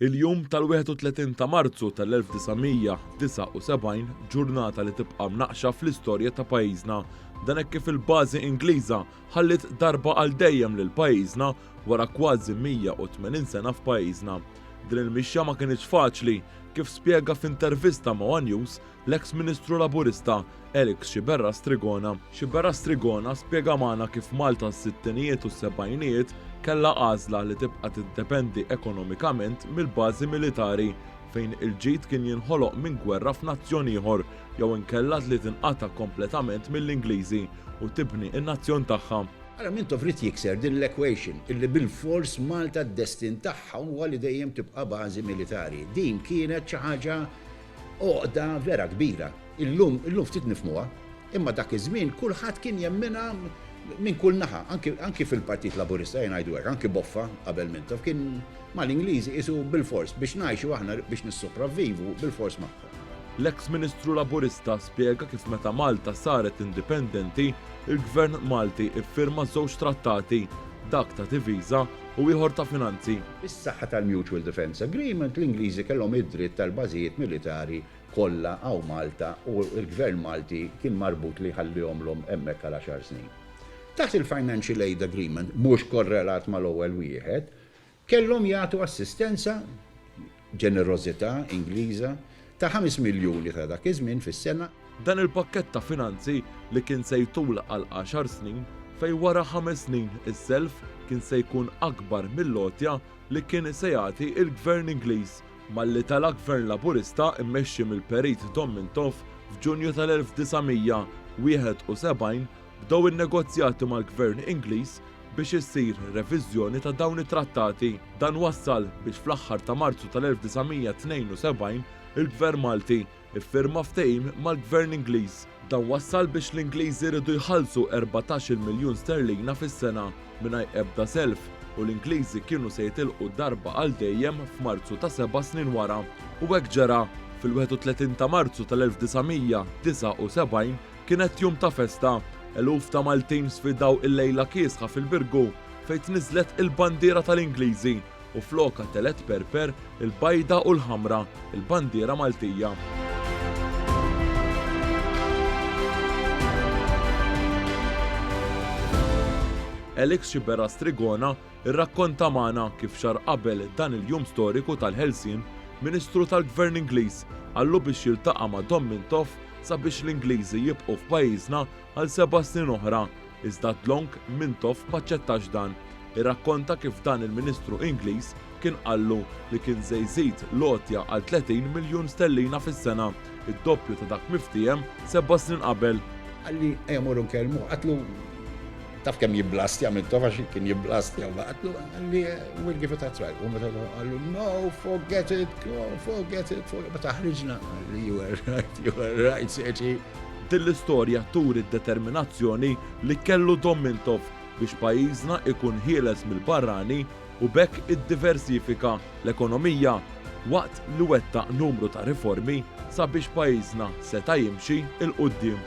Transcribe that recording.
Il-jum tal-31 ta' Marzu tal-1979, ġurnata li tibqa' mnaqqxa fl-istorja ta' pajjiżna. Dan hekk kif il-bażi Ingliża ħalliet darba għal dejjem lil pajjiżna wara kważi 180 sena f'pajjiżna. Din il-mixja ma kinitx faċli, kif spjega f'intervista ma' one News l-eks Ministru Laburista Alex Sciberras Trigona. Sciberras Trigona spjega magħna kif Malta s-sittinijiet u s-sebgħinijiet kellha għażla li tibqa' tiddependi ekonomikament mill-bażi militari fejn il-ġid kien jinħoloq minn gwerra f'nazzjon ieħor jew inkella li tinqata' kompletament mill-Ingliżi u tibni n-nazzjon tagħha. Ara Mintoff ried jikser din l-equation illi bilfors Malta d-destin tagħha huwa li dejjem tibqa' bażi militari. Din kienet xi ħaġa għoqda vera kbira. Illum, illum ftit nifhmuha, imma dak iż-żmien kulħadd kien jemminha minn kull naħa, anki, anki fil-Partit Laburista, ejja ngħidu hekk, anki Boffa qabel Mintoff kien mal-Ingliżi qisu bilfors biex ngħixu aħna biex nissopravvivu bilfors magħhom. L-eks Ministru Laburista spjega kif meta Malta saret indipendenti, il-Gvern Malti iffirma żewġ trattati, dak ta' diviża u ieħor ta' finanzi. Bis-saħħa tal-Mutual Defence Agreement l-Ingliżi kellhom id-dritt tal-bażijiet militari kollha hawn Malta u l-Gvern Malti kien marbut li jħallihomlhom hemmhekk għal għaxar snin. Taħt il-Financial Aid Agreement, mhux korrelat mal-ewwel wieħed, kellhom jagħtu assistenza, ġenerożità Ingliża, ta' ħames miljuni ta' dak iż-żmien fis-sena. Dan il-pakkett ta' finanzi li kien se jtul għal għaxar snin, fejn wara ħames snin is-self kien se jkun akbar mill-għotja li kien se jagħti l-Gvern Ingliż, Malli tela' Gvern Laburista mmexxi mill-Perit Dom Mintoff f'Ġunju tal-1971 bdew in-negozjati mal-Gvern Ingliż biex issir reviżjoni ta' dawn it-trattati. Dan wassal biex fl-aħħar ta' Marzu tal-1972 il-Gvern Malti iffirma ftehim mal-Gvern Ingliż. Dan wassal biex l-Ingliżi riedu jħallsu 14-il miljun sterlina fis-sena mingħajr ebda self u l-Ingliżi kienu se jitilqu darba għal dejjem f'Marzu ta' seba' snin wara. U hekk ġara, fil-31 ta' Marzu tal-1979 kienet jum ta' festa. Eluf ta' Maltin sfidaw il-lejla kiesħa fil-Birgu fejn tniżżlet il-bandiera tal-Ingliżi u flokha telgħet perper il-bajda u l-ħamra, il-bandiera Maltija. Alex Sciberras Trigona rrakkonta magħna kif xahar qabel dan il-jum storiku tal-Ħelsien, Ministru tal-Gvern Ingliż qallu biex jiltaqa' ma' Dom Mintoff sabiex l-Ingliżi jibqgħu f'pajjiżna għal seba' snin oħra Iżda dlonk Mintoff m'aċċettax dan. Irrakkonta kif dan il-Ministru Ingliż kien qallu li kien se jżid l-għotja għal 30 miljun sterlina fis-sena, id-doppju ta' dak miftiehem seba' snin qabel. Qalli ejja mmorru nkellmuh, għedtlu taf kemm jibblastja Mintoff għax kien jibblastja, għedtlu qalli we'll give it a try. U meta qallu no, forget it, forget it, forget it. Meta ħriġna qalli you were right, you were right, Sergi. Din l-istorja turi d-determinazzjoni li kellu Dom Mintoff biex pajjiżna ikun ħieles mill-barrani u b'hekk iddiversifika l-ekonomija waqt li wettaq numru ta' riformi sabiex pajjiżna seta' jimxi 'l quddiem.